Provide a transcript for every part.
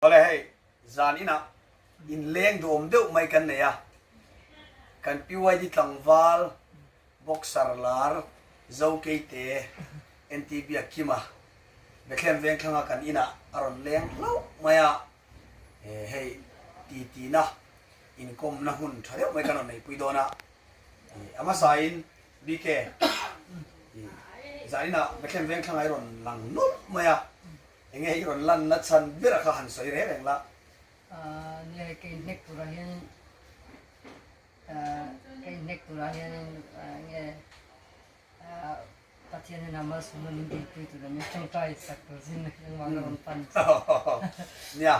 Awle hei, zan inah inleng duhawm deuh mai kan nei a, kan PYD tlangval boxer lar Zokeite NT Biakkima Bethlehem Vengthlanga kan inah a rawn leng hlauh mai a, hei titina inkawmna hun tha deuh mai kan rawn neihpui dawn a, a hmasain BK zan inah Bethlehem Vengthlanga i rawn lang nawlh mai a. Enge i rawn lanna chhan ber kha han sawi reng reng la. Nia hei ka inhnek turah hianin ka inhnek turah hianin enge Pathian hian a malsawmna min dilpui tur a min tawngtai sak tur zin engmah ka rawn pan. Nia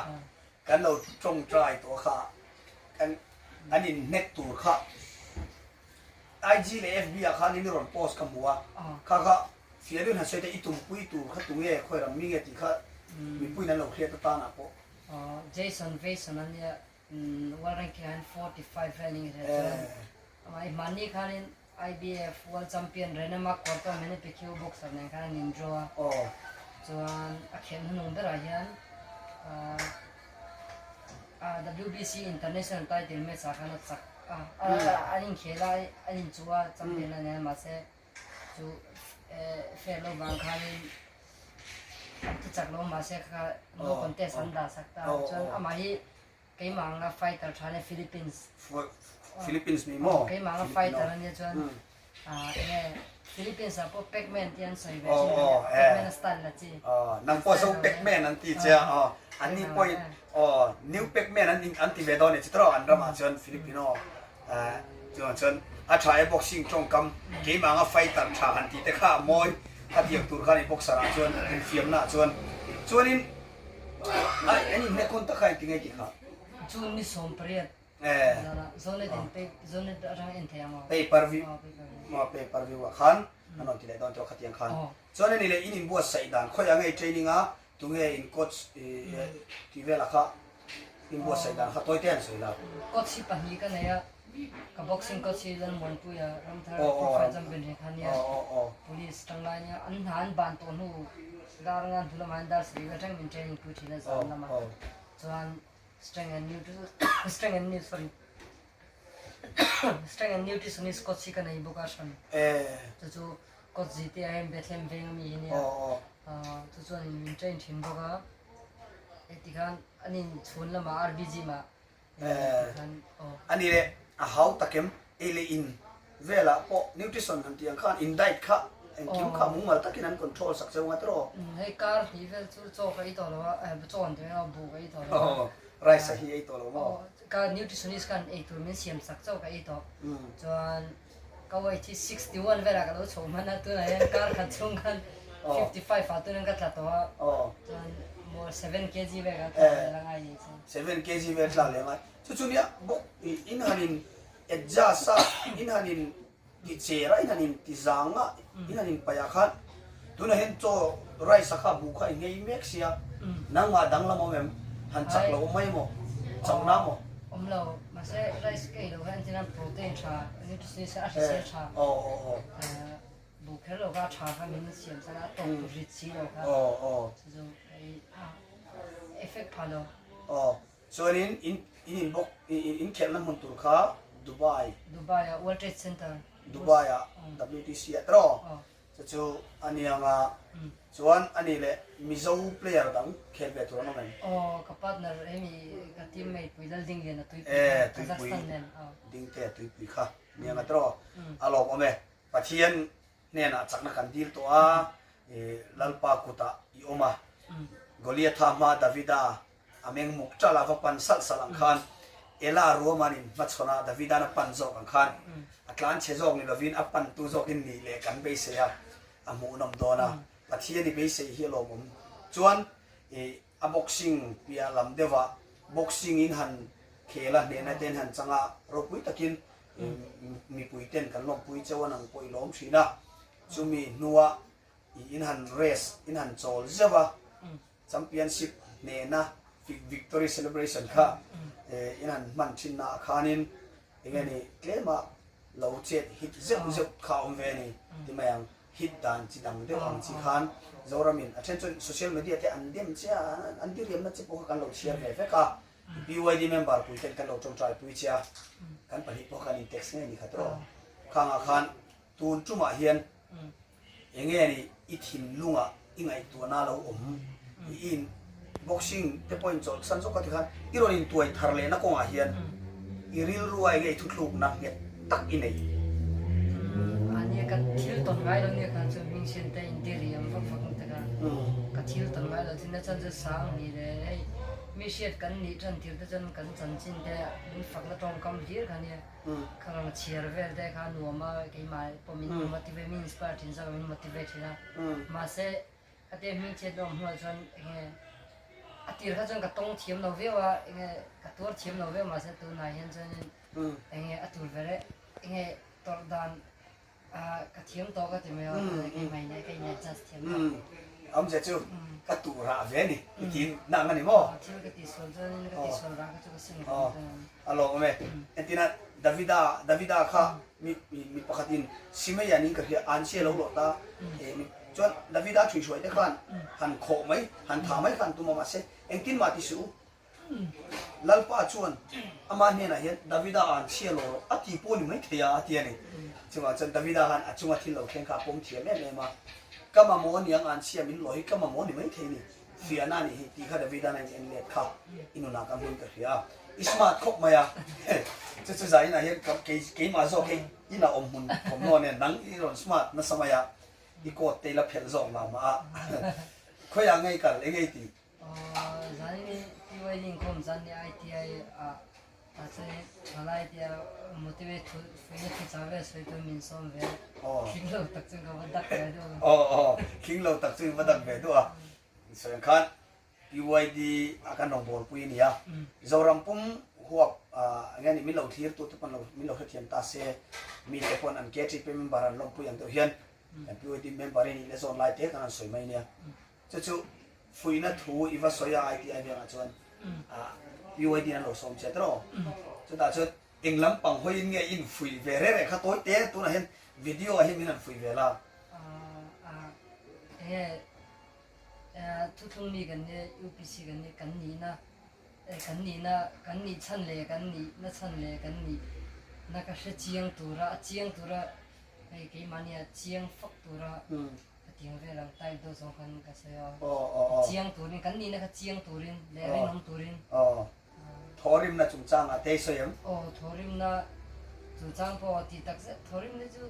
kan lo tawngtai tawh kha kan an inhnek tur kha IG leh FB ah khan in rawn post ka hmu a, kha kha Fialin han sawi teh i tumpui tur kha tunge khawi ram mi nge tih kha mipuiin an lo hriat atan ah pawh. Jason Vayson a nia world ranking ah hian 45 vel ni nge chuan amah i hmanni khanin IBF world champion Renema Corto Manny Pacquiao boxer nen khan an in draw a, chuan a khelh hnunung berah hian WBC international title match ah khan a chak a, an inkhel a an inchuh a champion a nia mahse chu fair lo vang khanin an ti chak lo mahse kha no contest an dah sak ta chuan amah hi keimah anga fighter tha ania Philippines Philippines ni maw keimah anga fighter ania chuan enge Philippines ah pawh Pacman tih an sawi ve thin ania Pacman a style la chi nang pawh zo Pacman an ti che a an ni pawhin new Pacman an ti ve dawn e chitro an ramah chuan Filipino Chuvang chuan a tha e boxing tawngkam keimah anga fighter tha han tih te kha a mawi a tiang tur kha a ni boxer ah chuan infiamna ah chuan chuanin ai an inhnek hun tak kha engti nge tih kha. June ni 18 zana zonet in pay zonet atang en thei ang aw. Pay per view maw pay per view ah khan an rawn ti leh dawn tawh khatiang khan chuan ani leh in inbuatsaih dan khawiah nge training a Tunge in coach tih velah kha in buatsaih dan kha tawi te an sawi la. Coach hi pahnih ka nei a, ka boxing coach hi Lalmuanpuia Ramthar Profile Champion he kha nia, Police tanglai nia, an hna an ban tawh hnu dar nga hnu lamah hian dar sarih vel thleng min training pui thin a zan lamah chuan strength and nutrition strength and nu sorry strength and nutritionist coach hi ka nei bawk a hran chu chu Coach zite ah hian Bethlehem veng ami hi nia chu chuan in min train thin bawk a heti khan an in chhun lamah RB gym ah khan aw. Ani leh a hau takem ei leh in velah pawh nutrition han tih ang khan in diet kha engkim kha mumal takin an control sak cheu nga tiraw. Hei kar hnih vel chu chaw ka ei tawh lo a chaw an ti mai a buh ka ei tawh lo a. Rice a hi ei tawh lo maw? Ka nutritionist khan eitur min siam sak chauh ka ei tawh chuan Ka weight hi 61 velah ka lo chho hman a, tunah hian kar khat chhung khan 55 ah tunin ka tla tawh a, chuan maw 7 kg vel ka tla leh la ngai ni chu. 7 kg vel tla leh ngai. Chu chu nia bawk in han in adjust a, in han in ti cher a, in han in ti zang a, in han in paih ah khan tunah hian chaw rice a kha buh kha i nghei mek sia, nangmah danglam awm em? Han chak lo awm mai maw? Chakna maw? Awm lo. Mahse rice ka ei loh hian tin a protein tha nutritionist a hrisel tha buh kher lo kha a tha kha min siam sak a a tawk tur rit si lo kha chu chu ei a effect pha lo. Aw chuanin in in in bawk in khelhna hmun tur kha Dubai. Dubai ah World Trade Center. Dubai ah WTC ah tiraw? Chu chu a ni ang a, chuan a ni leh Mizo player dang khel ve tur an awm em? Aw, ka partner hemi ka teammate pui Laldinglian a tuipui kha, Kazakhstan nen. Aw, Dingte a tuipui kha ni ang a tiraw? A lawmawm e. Pathian hnenah chakna kan dil tawh a, Lalpa kutah i awm a, Goliatha hma Davida A meng muk ṭalh a va pan salh salh ang khan Ela ruama'n in hmachhawn a Davida'n a pan zawk ang khan a tlan chhe zawk ni lovin a pantu zawkin nih leh kan beisei a, a hmuhnawm dawn a, Pathian i beisei hi a lawmawm. Chuan i a boxing piah lam deuhah boxing in han khel a, hnehna ten han chang a, ropui takin mipui ten kan lawmpui cheu a nang pawh i lawm thin a, chumi hnuah i in han rest in han chawl zeuh a, Championship hnehna victory celebration kha in han hman thin na ah khanin enge ni tlema lo chet hit zeuh zeuh kha a awm ve a ni ti mai ang. Hit dan chi dang deuh ang chi khan Zoramin a then chuan social media te an dem che a, an diriamna che pawh kha kan lo chhiar ve vek a, PYD member pui ten kan lo tawngtai pui che a, kan pahnih pawh kan in text ngei ni kha tawh. Khangah khan tun tumah hian enge ni i thinlungah i ngaihtuahna lo awm, i in boxing te pawh in chawlhsan zawk a ti khan i rawn intuai thar lehna kawngah hian i rilrua enge i thuthlukna nghet tak i nei. A nia ka thil tawn ngai lo nia khan chu hming sian te in diriam vak vak ang tak a, ka thil tawn ngai lo thin a chuan chu sang ni le hei mi hriat kan nih tan tir te chuan kan chanchin te min fakna tawngkam hlir kha nia kha ang chhiar vel te kha nuam a keimah pawh min motivate min inspire thin zawk a min motivate thin a mahse Ka te hming chhiat lawm hnuah chuan enge a tir kha chuan ka tawng thiam lo viau a, enge ka tuar thiam lo viau mahse tunah hian chuanin enge a tur ber e, enge tawrh dan ka thiam tawh ka ti mai a, keimah in ka in adjust thiam tawh. Awmzia chu ka tuh rah ve a ni i ti nang a ni maw? Thil ka tihsual chuanin ka tihsual rah kha chu ka sim reng chuan. A lawm awm e. Entina Davida Davida kha mi mi pakhatin Simeia niin ka hria an chhia lo lawh ta chuan Davida ṭhuihruai te khan han khawh mai han tha mai kha an tum a mahse engtin mah ti suh u Lalpa chuan ama hnenah hian Davida an chhia lo rawh a ti pawh ni mai thei a a ti a ni. Chuvang chuan Davida khan a chunga thil lo thleng kha a pawm thiam em em a ka mamawh aniang an chhia min lawh hi ka mamawh ni mai thei a ni. Fiahna a nih hi tih kha David-a'n a in en let kha i nunah ka hmun ka hria a, i smart khawp mai a, chu chu zah inah hian ka kei keimah zawk hi ina awm hmun thawmhnaw nen nang i rawn smart nasa mai a, i coat te i la phelh zawk lo mah a, khawiah ngei kal eng ei tih? Aw zan in PYD inkhawm zan ni ITI ah tah chuan thalai tia motivate thu fuihna thu chah vel sawi tur min sawm ve a, thling lo tak chuan ka va dak ve duh a. Aw aw thling lo tak chu i va dak ve duh a. Sawi ang khan PYD a kan rawngbawlpui a ni a, Zoram pum huap eng nge ni min lo thlir tu te pawn lo min lo hrethiam ta se, mi te pawn an KTP member an lawmpui ang deuh hian kan PYD member hi nih na zawn lai te kan han sawi mai nia. Chu chu fuihna thu i va sawi a ITI vengah chuan PYD an lo sawm che tawh. Chutah chuan eng lampang hawiin nge in fuih ve reng reng kha tawi te tunah hian video ah hian min han fuih ve la. Enge thuthlung mi kan nia UPC kan nia kan nihna kan nihna kan nih chhan leh kan nihna chhan leh kan nihna ka hre chiang tura a chiang tura hei keimahnia chiang fak tura ka tiang vel ang type deuh zawng khan ka sawi a chiang turin kan nihna kha chiang turin leh rinawm turin Thawrimna chungchangah te i sawi ang. Aw thawrimna chungchang pawh tih tak zet thawrimna chu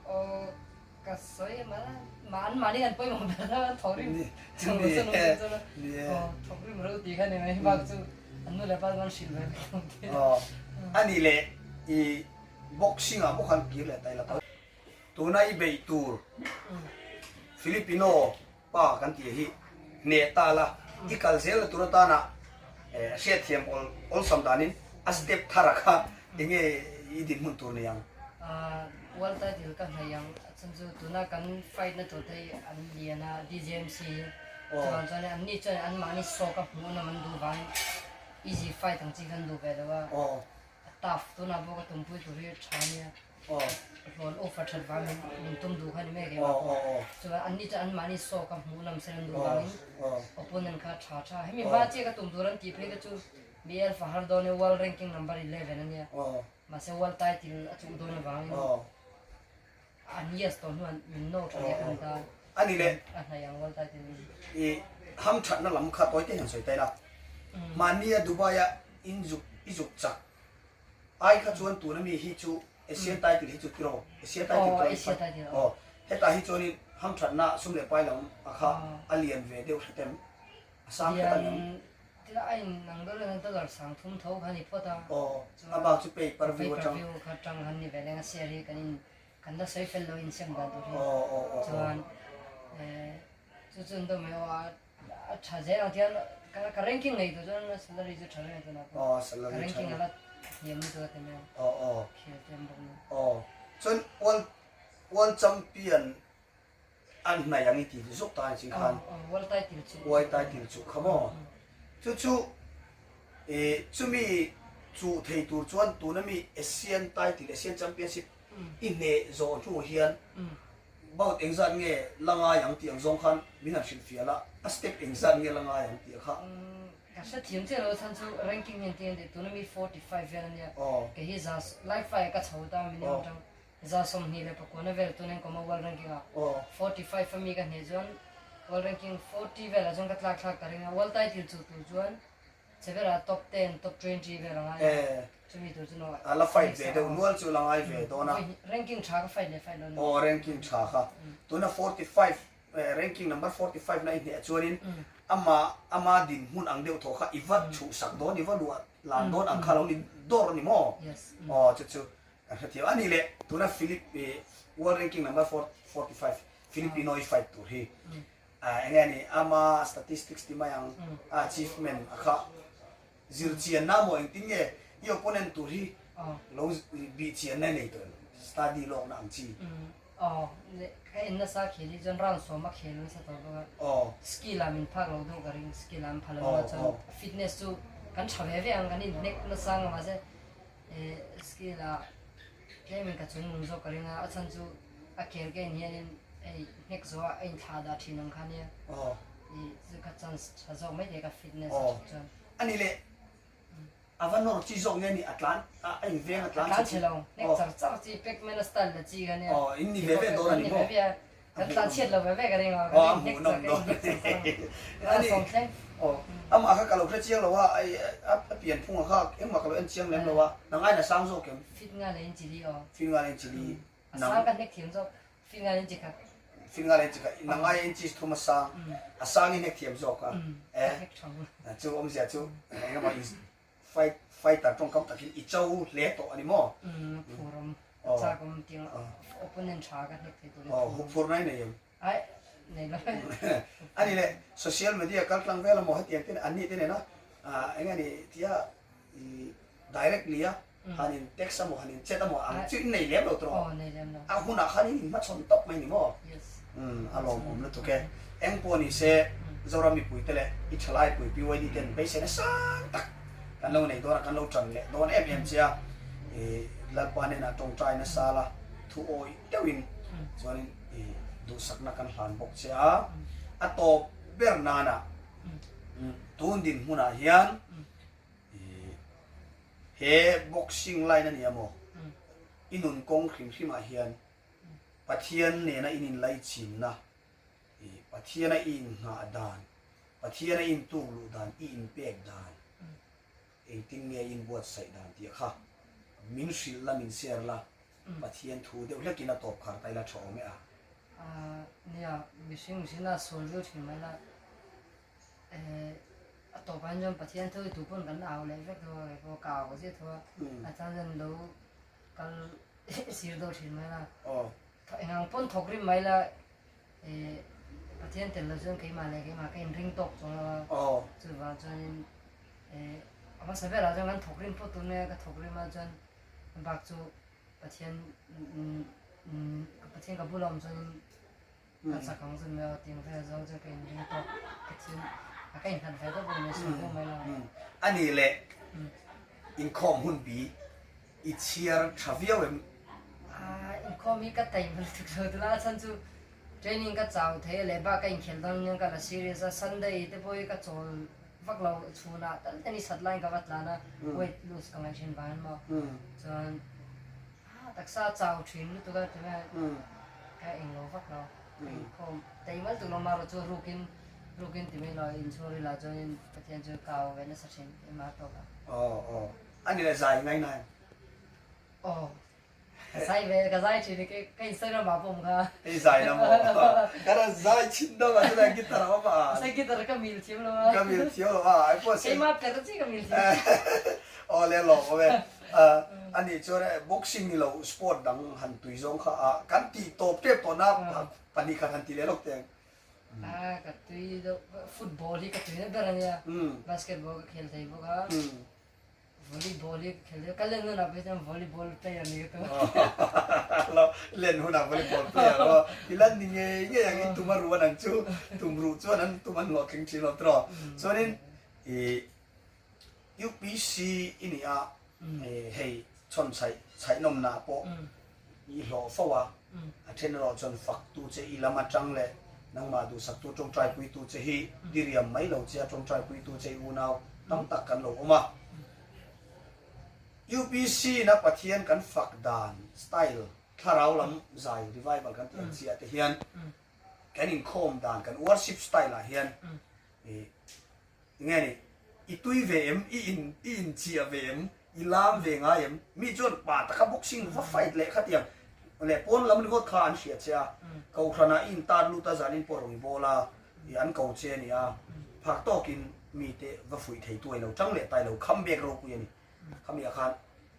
aw ka sawi mah mah an mahni an pawimawh ber a thawrim chung chu nung chu chu aw thawkrim ro tih kha ni mai bak chu an nu leh pa chuan hrilh ve vek ang te. Aw ani leh i boxing ah pawh khan kir leh ta ila tuna i beih tur Filipino Pa kan tih hi hneh ta la, i kal zel na tur atana hriatthiam awlsam danin a step thar a kha enge i dinhmun tur ni ang? World title ka hnaih ang, a chhan chu tuna kan fight na tur te hi an lian a, DJMC hi chuvang chuan an ni chuan anmahni sawk a hmuh nawm an duh vangin easy fight ang chi kha an duh ve lo a, a tough tunah pawh ka tumpui tur hi tha ania. Hlawn offer that vang in min tum duh kha ni mek em a chuan an ni chuan an mahni saw kha hmuh lam sen an duh vangin opponent kha tha tha hemi hma chiah ka tum tur an tih phei kha chu mi elf a har dawn e world ranking number 11 ania mahse world title a chuh dawn avangin an yes tawh hnuah min no tha leh an ta ani le a hnaih ang world title i ham thatna lam kha tawi te hian sawi ta ila mahni a Dubai a in zuk i zuk chak Ai kha chuan tuna mi hi chu Asian title hi chu tiraw Asia title tiraw Asia title aw hetah hi chuanin hamthatna sum leh pai lam a kha a lian ve deuh hretem a sang hret a niang. Tila a in ang deuh leh dollar sang thum tho kha ni phawt a aw a bak chu pay per view atang pay per view kha tang han ni ve leng a share hi kan in kan la sawi fel lo in siam dan tur hi chuan chu chu an dawm mai aw a A tha zel ang tiang ka ranking ngei tur chuan salary chu tha reng a tunah pawh. Aw salary tha. Ka ranking ala hniam lutuk a ti mai ang. Aw aw. Khel te an bawk nen. Aw chuan world world champion an hnaih ang i ti zuk ta ang chin khan. Aw aw world title chu. World title chu kha maw. Chu chu e chumi chuh thei tur chuan tuna mi Asian title Asian championship i hneh zawh hnu hian. Bout engzat nge la ngai ang tih ang zawng khan min han hrilh fiah la, a step engzat nge la ngai ang tih a kha. Ka hre thiam chiah lo chhan chu ranking hian ti an ti tuna mi 45 vel a nia kei hi za live fire ka chho ta minimum atang 29 vel tuna in kawma world ranking ah 45 a mi ka hneh chuan world ranking 40 velah chuan ka tlak thlak ka ring a world title chu tur chuan Che berah top ten, top 20 vel a ngai a, chumi tur chu no. A la fight ve deuh nual chu la ngai ve dawn a. Ranking tha ka fight leh fight lo ni. Aw ranking tha kha. Tuna 45 ranking number 45 na i hneh chuanin ama ama dinhmun ang deuh thaw kha i va chhuhsak dawn i va luah lan dawn ang kha lo ni dawr a ni maw? Aw chu chu kan hrethiam a ni le. Tuna Philip world ranking number 45 Filipino i fight tur hi Eng nge ni ama statistics ti mai ang a achievement a kha zir chianna maw engtin nge i opponent tur hi lo bih chianna nei tawh em study lawkna ang chi. Aw ka en nasa khel hi chuan round sawm a khel nasa tawh bawk a skill ah min phak lo deuh ka ring skill ah an pha lo a chuan fitness chu kan tha ve ve ang kan inhnek nasa ang mahse skill ah tlemin ka chung nung zawk ka ring a a chhan chu A kel ka en hianin hei hnek zawh a inthlah dah thin ang kha nia. I chu ka chance tha zawk mai thei ka fitness a that chuan. Ani le a va nawr chi zawk nge ni a tlan a inveng a tlan chhe chi. A tlan chhe lo hnek char char chi Pac-Man a style la chi kha nia. Aw in ni ve ve dawn a ni maw. Kan tlan chhiat lo ve ve ka ring a. Aw a hmuh nawm dawn. Ani aw amah kha ka lo hre chiang lo a a pian phung a kha engmah ka lo en chiang lem lo a nang aiin a sang zawk em. Fit nga leh in chili aw. Fit nga leh in chili. A sang ka hnek thiam zawk. Fingal in chi khat. Fingal in chi khat. Nang ai in chi thum a sang. A sang i hnek thiam zawk a. Eh. Hnek thang. Chu awmzia chu engemaw in fight fighter tawngkam takin i cho hle tawh a ni maw? Phuram. Chak awm tiang opponent tha ka hnek thei tur. Aw huphurna i nei em? Ai nei lo. Ani le social media kal tlang vel amaw hetiang te an ni te nena enge ni tia i directly a han in text amaw han in chat amaw ang chu in nei lem lo tawh aw nei lem lo a hunah khan in inhmachhawn tawp mai ni maw yes a lawmawm lutuk e eng pawh ni se Zoram mipui te leh i thalai pui PYD ten beiseina sang tak kan lo nei dawn a kan lo tan leh dawn em em che a i Lalpa hnenah tawngtai nasa la thu awih deuhin chuanin i duhsakna kan hlan bawk che a a tawp ber nana tun dinhmunah hian He boxing line a nia maw? I nun kawng hrim hrimah hian Pathian nena in inlaichinna, Pathiana i inngah dan, Pathiana i intuk luh dan, i inpek dan, engtin nge i inbuatsaih dan tih kha min hrilh la, min share la, Pathian thu deuh hlekin a tawp khar ta ila tha awm e a. Nia, mihring mihrinna sual viau thin mai la. A tawpah hian chuan Pathian thu hi tu pawn kan au leh vek tho a, kei pawh ka au ziah tho a, a chang chuan lo kal sir deuh thin mai la, eng ang pawn thawk rim mai la, Pathian tel lo chuan keimah leh keimah ka inring tawk chuang lo a, chuvang chuanin a hmasa berah chuan kan thawk rim phawt tur mai a, ka thawk rim ah chuan bak chu Pathian Pathian ka bulah awm chuanin Ka chak ang zun mai a, ting vel zawng chu ka inring tawk ka thil a ka inhlat ve deuh bawk mai sawi deuh mai lo. A nih leh inkhawm hun bi i chhiar tha viau em? Inkhawm hi ka taima lutuk lo tula a chhan chu training ka chau thei a leh bak ka inkhel dawn nia ka la serious a, Sunday te pawh hi ka chawl vak lo chhunah tal ten i sat laiin ka va tlan a, weight lose ka ngaih thin vang maw chuan Taksa a chau thin lutuk a ti mai ka englo vak lo ka inkhawm teimal tuk lo marawh chu rukin rukin ti mai lo inchhung ril ah chuanin Pathian chu ka au ve nasa thin keimah tawk a. Aw aw ani le zai ngai nai. Aw ka zai ve ka zai thin ka Instagram ah pawh awm kha. I zai la maw? Ka rawn zai chhin deuh a chutah guitar a awm a. Sai guitar ka mil thiam lo a. Ka mil thiam lo a ai pawh se. Keimah per chi ka mil thiam. Aw le lawm awm e. Anih chuan boxing ni lo sport dang han tui zawng kha a kan tih tawp tep tawh na pahnih khat han ti leh lawk teng. A ka tui deuh football hi ka tui na ber ania basketball ka khel thei bawk a volleyball hi ka khel thei ka len hunah phei chuan volleyball player ni ka tum a. Len hunah volleyball player aw i lan ni ngei ngei ang i tum a ruan ang chu tum ruh chuan an tum an hlawhtling thin lo tiraw chuanin i UPC i ni a, hei chhawn chhaih chhaih nawmna pawh I hlawh fo a, a then erawh chuan faktu che i lam atang leh nangmah duhsaktu tawngtaipuitu che hi diriam mai lo che a tawngtaipuitu che i unau tam tak kan lo awm a. UPC na Pathian kan fak dan style thlarau lam zai revival kan tih ang chi ah te hian kan inkhawm dan kan worship style ah hian i Nge ni, i tui ve em, i in, i inchiah ve em, i lam ve ngai em? Mi chuan pa taka boxing va fight leh khatiang leh pawn lam ringawt kha an hria che a, Kohhranah i intan lut a, zanin pawh rawn i bawl a, i an ko che a ni a, phak tawkin mite va fuih thei tu a ilo tang leh ta ilo kham bek ropui a ni. Khamiah khan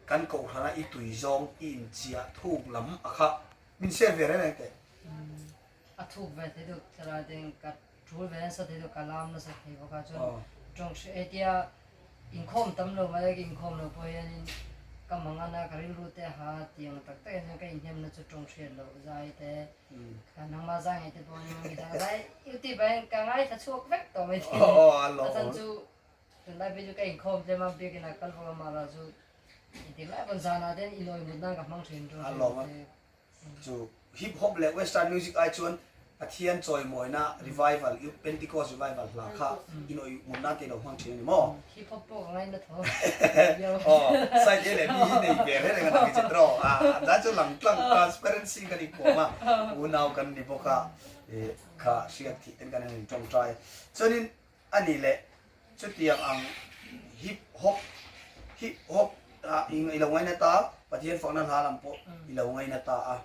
kan Kohhrana i tui zawng i inchiah thuk lam a kha min share ve reng reng teh. A thuk ve thei deuh thlalai deng ka Tul ve nasa thei deuh ka lam nasa thei bawk a chuan tawng hre hetia inkhawm tam lo mai a inkhawm lo pawh hianin ka mang ana ka rilru te ha tiang tak tak hian ka inhnem na chu tawng hriat loh zai te ka nangmah zai ngei te pawh ni mi dang zai youtube ah hian ka ngaithla chhuak vek tawh mai thei a chan chu tunlai phei chu ka inkhawm tlem a biakinn ah kal bawk a mahla chu engtik lai pawn zanah te hian inawih mut nan ka hmang thin tawng hriat loh te. Chu hip hop leh western music ai chuan Pathian chawimawina revival, Pentecost revival hla kha in awih ngun nan te lo hmang thin a ni maw? Hip hop pawh ka ngaina tho. Aw, side A leh B hi nei ve reng reng a nang i che tiraw? A dan chu lang tlang transparency kan inkawm a, unau kan ni bawk a, kha hriat thih ten kan han intawngtai. Chuanin A nih leh, chutiang ang hip hop, hip hop, ah i lo ngaina ta, Pathian fakna hla lam pawh i lo ngaina ta a.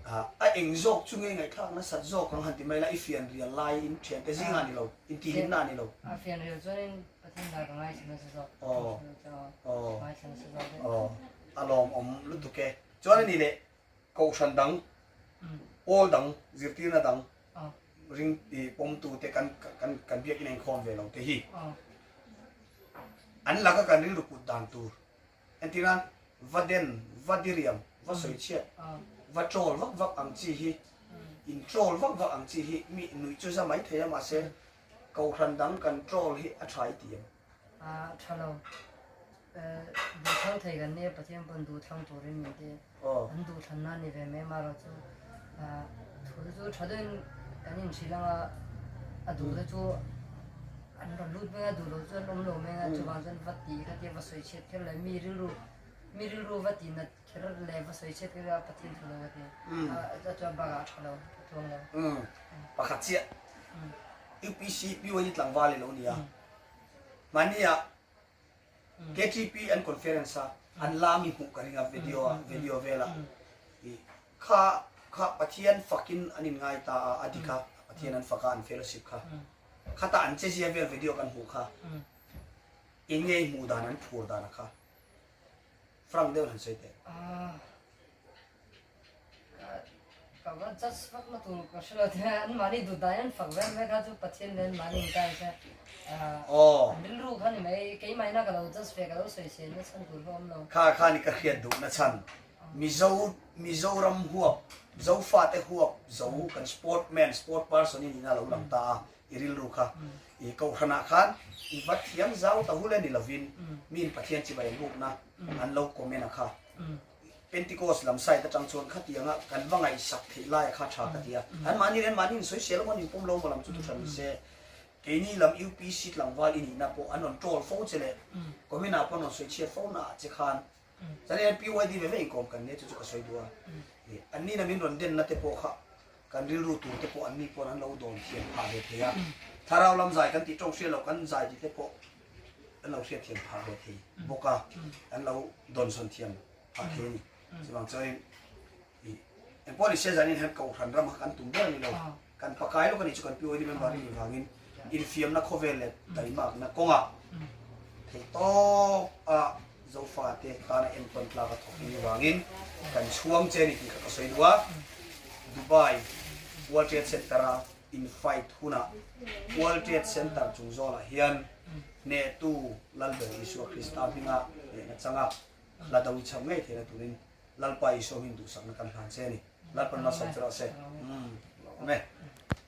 A eng zawk chu nge ngaihthlak nasat zawk ang han ti mai la, i fian rial lai in thiante zingah a ni lo, intihhlimna a ni lo. A fian rial chuanin Pathian hla ka ngaithla nasa zawk. Aw, aw, aw, a lawmawm lutuk e. Chuan a nih leh, Kohhran dang, pawl dang, zirtirna dang ring pawmtute kan kan kan biakin a inkhawm ve lo te hi an laka kan rilru put dan tur entirnan va den, va diriam, va sawichhiat, va troll vak vak ang chi hi in troll vak vak ang chi hi mi nuih chu za mai thei a mahse kohhran dang kan troll hi a tha i ti em? A tha lo. Duhthlang thei kan nia Pathian pawn duhthlang turin min ti. An duhthlan na ni ve mai amaherawh chu thu chu tha deuhin kan inhrilh ang a, a duh te chu an rawn lut mai a, duh lo chu an awm lo mai a, chuvang chuan va tih kha tia va sawi chhiat kher leh mi rilru mi rilru va tih nat kher leh va sawi chhiat kher a Pathian thu lo ka ti. A chuan bakah a tha lo, a tluang lo. Pakhat chiah UPC PYD tlangval i lo nia. Mahnia KTP an conference a an lam i hmuh ka ring a video a video vela i kha kha Pathian fakin an in ngai ta a a dik a Pathian an fak a an fellowship kha khata an chezia vel video kan hmuh kha eng nge i hmuh dan an phur dan a kha frank deuh han sawi teh. Ka va judge vak na tur ka hre lo te an mahni duh dan an fak vel mai kha chu Pathian leh an mahni in kai se an rilru kha ni mai keimah ina ka lo judge ve ka lo sawi se na chhan tur kha awm lo. Kha kha ni ka hriat duh na chhan Mizo Mizoram huap Zofate huap zo kan sport man sport person in ina lo lang ta a i rilru kha i kohhranah khan i va thiam zau ta hul e ni lovin mi in Pathian chibai an bukna an lo comment a kha. Pentecost lam side atang chuan khatianga kan va ngaihsak theih laia kha tha ka ti a. An mahni leh an mahni in sawisel maw an inpawm lo maw lam chu thuhran ni se. Keini lam UPC tlangval i nihna pawh an rawn troll fo che leh comment ah pawh an rawn sawi chhiat fo na ah che khan chuan hei PYD ve ve inkawm kan nia chu chu ka sawi duh a. An nina min rawn denna te pawh kha kan rilru tur te pawh an ni pawn an lo dawn thiam phah ve thei a. Thlarau lam zai kan tih tawng hriat loh kan zai tih te pawh an lo hriatthiam phah ve thei bawk a, an lo dawnsawn thiam phah thei a ni. Chuvang chuanin ih engpawh ni se zanin hian Kohhran ram kha kan tum ber a ni lo. Kan pakai lawk a nih chu kan POD member hi nih vangin infiamna khawvel leh taimakna kawngah theih tawp a Zofate tana entawn tlak a thawk nih vangin kan chhuang che a ni tih kha ka sawi duh a. Dubai World Trade Center-a in fight hunah World Trade Center chung zawlah hian hnehtu Lalber Isua Krista hminga hnehna changa la do i chho ngei theihna turin Lalpa Isua hming duhsakna kan hlan che a ni. Lalpan malsawm che rawh se. Umm. Amen.